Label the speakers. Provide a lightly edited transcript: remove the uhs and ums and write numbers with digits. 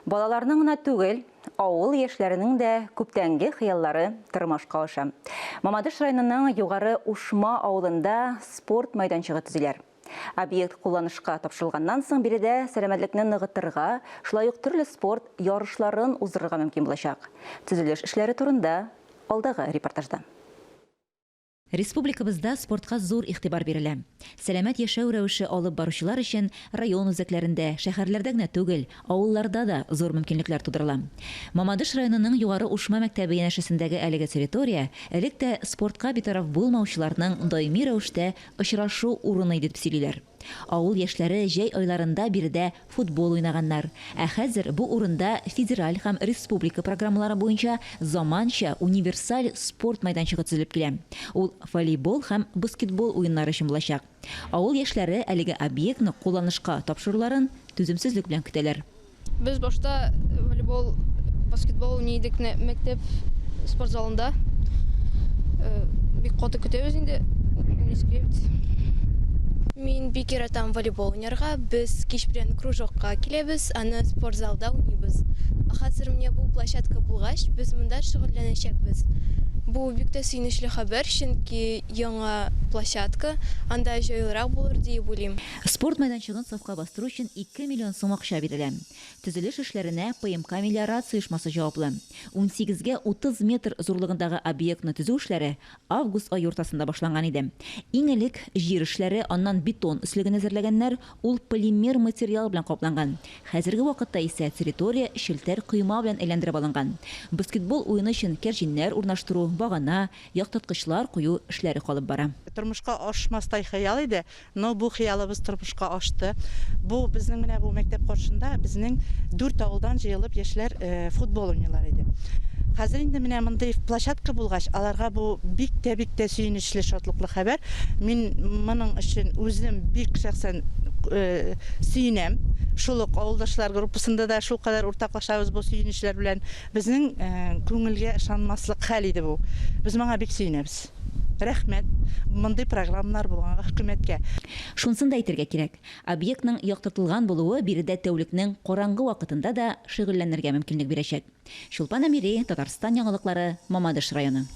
Speaker 1: Балаларның гына түгел, авыл яшьләренең дә күптәнге хыяллары тормышка аша. Мамадыш районының Югары Ушма авылында спорт мәйданчыгы төзиләр. Объект кулланышка тапшырылганнан соң биредә сәламәтлекне ныгытырга, шулай ук төрле спорт ярышларын уздырырга мөмкин булачак. Төзелеш эшләре турында алдагы репортажда.
Speaker 2: Республикабызда спортка зур игътибар бирелә. Сәламәт яшәү рәвеше алып баручылар өчен район үзәкләрендә, шәһәрләрдә генә түгел, авылларда да зур мөмкинлекләр тудырыла. Мамадыш районының Югары Ушма мәктәбе янәшәсендәге әлеге территория элек тә спортка битараф булмаучыларның даими рәвештә очрашу урыны иде дип сөйлиләр. Авыл яшьләре җәй айларында биредә футбол уйнаганнар. Ә хәзер бу урында федераль һәм республика программалары буенча заманча универсаль спорт мәйданчыгы төзелеп килә. Ул волейбол һәм баскетбол уеннары өчен булачак. Авыл яшьләре әлеге объектны кулланышка тапшыруларын түземсезлек белән көтәләр.
Speaker 3: Без башта волейбол, баскетбол уйный идек менә мәктәп спорт залында. Бик каты көтәбез инде. Уйныйсы бит.
Speaker 4: Мин бик яратам волейбол уйнарга. Без кич белән кружокка киләбез, аны спорт залда уйныйбыз. Хәзер менә бу площадка булгач, без монда шөгыльләнәчәкбез. Бу бик тә сөенечле хәбәр, чөнки яңа площадка, анда җайлырак булыр диеп уйлыйм.
Speaker 2: Спорт мәйданчыгын сафка бастыру өчен 2 миллион сум акча бирелә. Төзелеш эшләренә ПМК-Мелиорация оешмасы җаваплы. Унсигезгә 30 метр зурлыгындагы объектны төзү эшләре август ае уртасында башланган иде. Иң элек җир эшләре, аннан бетон өслеген әзерләгәннәр, ул полимер материал белән капланган. Хәзерге вакытта исә территория челтәр койма белән әйләндереп алынган. Баскетбол уены өчен кәрҗиннәр урнаштыру, багана, яктырткычлар кую эшләре калып бара.
Speaker 5: Тормышка ашмастай хыял иде, Но бу хыялыбыз тормышка ашты. Бу безнең менә бу мәктәп каршында безнең дүрт авылдан җыелып яшьләр футбол уйныйлар иде. Хәзер инде менә мондый площадка булгач, аларга бу бик тә бик тә сөенечле, шатлыклы хәбәр. Мин моның өчен үзем бик шәхсән сөенәм. Шул ук авылдашлар группасында да шулкадәр уртаклашабыз бу сөенечләр белән. Безнең күңелгә ышанмаслык хәл иде бу. Без моңа бик сөенәбез. Рәхмәт мондый программалар булганга хөкүмәткә.
Speaker 2: Шунысын да әйтергә кирәк, объектның яктыртылган булуы биредә тәүлекнең караңгы вакытында да шөгыльләнергә мөмкинлек бирәчәк. Чулпан Әмири, Татарстан яңалыклары, Мамадыш районы.